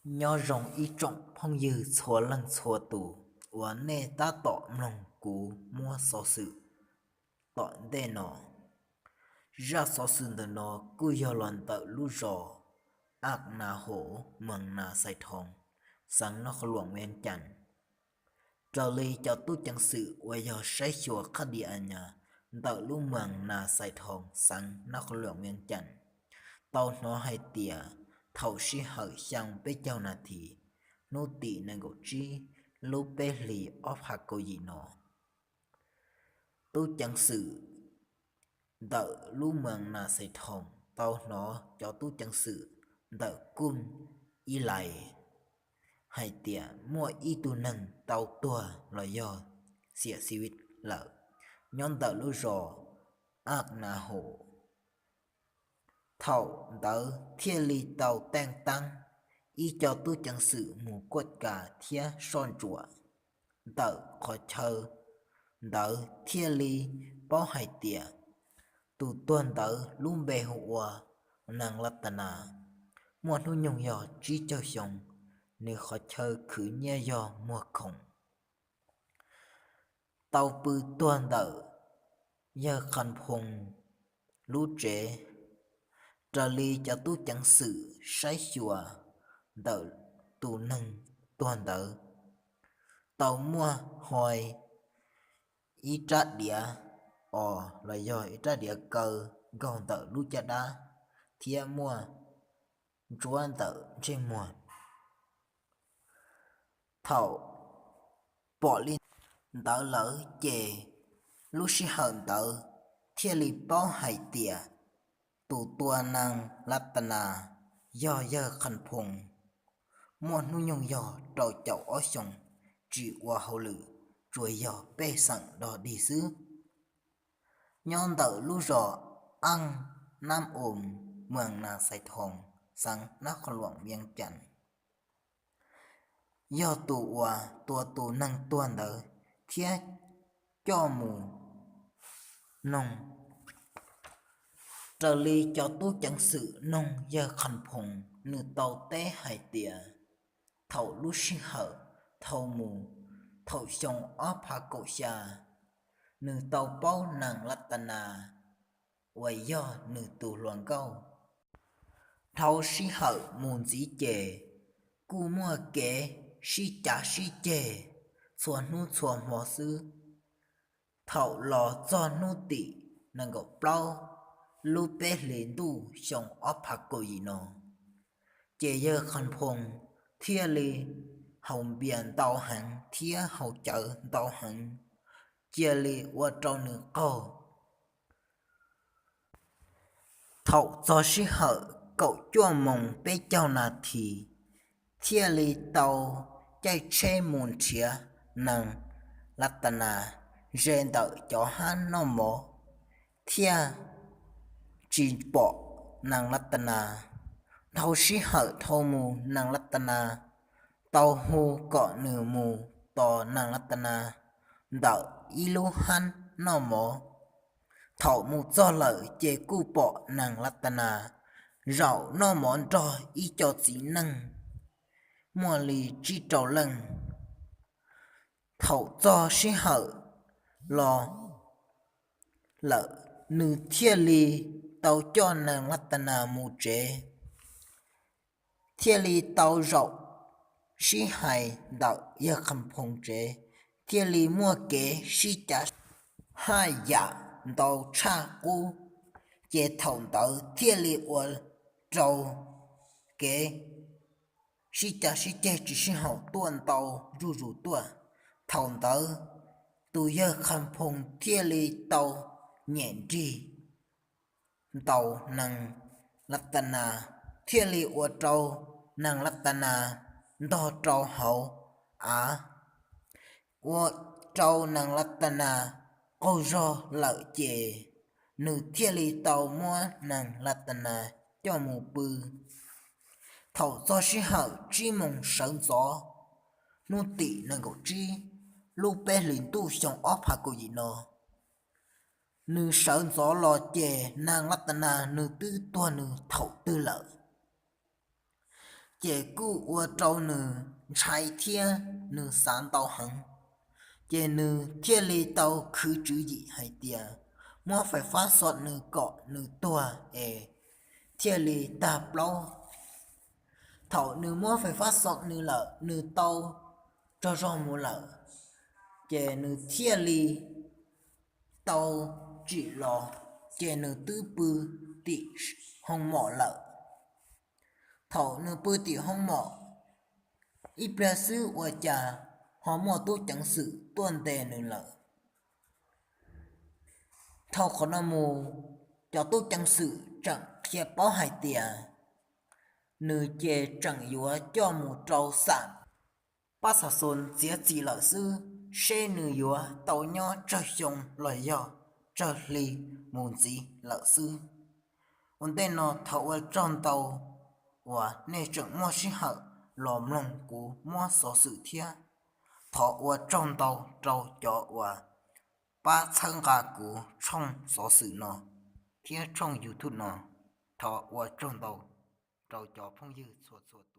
Nyob zoo ib tsoom phooj ywg txhua leej txhua tus uas nej tab tom mloog kuv muab xov xwm tom ntej no. Zaj xov xwm ntawm no kuj yog los ntawm lub zos Aj Nas Hos, moos Nas Xais Thoos, xeev Nab Qhoos Luam, Vias Cas. Raws li cov tub ceev xwm uas yog saib xyuas qhab di a nyas ntawm lub moos Nas Xais Thoos, xeev Nab Qhoos Luam, Vias Cas, tau hnov hais tias thaum sij hawm xyoo peb caug nas this, hnub tim nees nkaum tsib lub peb hlis ob phav kaum yim no, tub ceev xwm ntawm lub moos Nas Xais Thoos tau hnov cov tub ceev xwm ntawm kuj ib lais hais tias muaj ib tug neeg tau tuag los yog xiam xiv lawm nyob ntawm lub zos Aj Nas Hos. Thaum ntawd thiaj li tau teej taab ib co tub ceev xwm mus kuaj kas thiab soj ntsuam ntawm qhov chaw ntawd thiaj li paub hais tias tus tuag ntawd lub npe hu ua Nees Las Tas Nas, muaj hnub nyoog yog tsib caug xyoo, nws qhov chaw khwv nyiaj yog muag khoom. Tau pw tuag ntawm yawg Qhas Phoos lub tsev. Raws li cov tub ceev xwm saib xyuas ntawm tus neeg tuag ntawd, tau muaj hoi ib rab diav os los yog ib rab diav kaw nkaug ntawm lub caj dab thiab muaj ntsuab ntawm ntsej muag. Thaum pom li ntawd lawm ces lub sij hawm ntawd thiaj li paub hais tias tus tua Nees Las Tas Nas yog yawg Qhas Phoos, muaj hnub nyoog yog rau caum ob xyoos, tsis ua hauj lwm, tsuas yog pej xeem dog dig xwb. Nyob ntawm lub zos Aj Nab Os, moos Nas Xais Thoos, xeev Nab Qhoos Luam, Vias Cas, yog tus uas tua tus neeg tuag ntawd thiab coj mus noog. Raws li cov tub ceev xwm noog yawg Qhas Phoos, nws tau teb hais tias thaum lub sij hawm dhau mus, thaum xyoo ob phav kaum xya, nws tau paub Nees Las Tas Nas uas yog nws tus hluas nkauj. Dhau sij hawm mus ntxiv ces kuj muaj kev sib cav sib ceg txhua hnub txhua hmo xwb. Thaum los txog hnub tim nees nkaum plaub lub peb hlis ntuj xyoo ob phav kaum yim no, ces yawg Qhas Phoos thiaj li haus npias ntau heev thiab haus cawv ntau heev, cia li ua rau nws qaug. Thaum txog sij hawm kaum cuaj moos peb caug nas this, thiaj li tau caij tsheb mus nrhiav Nees Las Tas Nas ze ntawm cov hab noj mov, thiaj tsis pom Nees Las Tas Nas. Dhau sij hawm dhau mus Nees Las Tas Nas tau hu kom nws mus tos Nees Las Tas Nas ntawm ib lub hab noj mov. Thaum mus txog lawm ces kuj pom Nees Las Tas Nas zaum noj mov nrog ib co txiv neej muaj li tsib rau leej. Thaum txog sij hawm los lawm, nws thiaj li tau coj Nees Las Tas Nas mus tsev, thiaj li tau zaum sib hais ntawm yawg Qhas Phoos tsev, thiaj li muaj kev sib cav haj yam ntau tshaj qub. Ces thaum ntawd thiaj li ua rau kev sib cav sib ceg tsis sib haum tuaj ntau zuj zus tuaj. Thaum ntawd tus yawg Qhas Phoos thiaj li tau nyem nrig ntaus Nees Las Tas Nas, thiaj li ua rau Nees Las Tas Nas ntog rau hauv av, ua rau Nees Las Tas Nas qaug zog lawm ces nws thiaj li tau muab Nees Las Tas Nas coj mus pw. Thaum txog sij hawm tsib moos sawv ntxov hnub tim nees nkaum tsib lub peb hlis ntuj xyoo ob phav kaum yim no, nws sawv ntxov los ces Nees Las Tas Nas nws twb tuag nws thaum twg lawm. Ces kuj ua rau nws ntshai thiab nws xav ntau heev, ces nws thiaj li tau khwv tswv yim hais tias muab fais fab xom nws kom nws tuag es thiaj li tag plaub. Thaum nws muab fais fab xom nws lawm, nws tau tsaug zog mus lawm, ces nws thiaj li tau tsim los, ces nws twb pw tim hoo mom lawm. Thaum nws pw tim hoo mom ib pliag xwb ua cas ho muaj tub ceev xwm tuaj ntes nws lawm. Dhau qhov no mus, cov tub ceev xwm tseem qhia paub hais tias nws ces tseem yuav coj mus rau xam pab xas xos txiav txim lawm xwb, seb nws yuav tau nyob tsawg xyoo los yog tsawg hli mus ntxiv lawm xwb. Ua ntej no thov ua tsaug ntau uas nej tseem muaj sij hawm los mloog kuv muab xov xwm thiab. Thov ua tsaug ntau rau cov uas pab txhawb nqa kuv tshooj xov xwm no thiab tshooj YouTube no. Thov ua tsaug ntau rau cov phooj ywg txhua txhua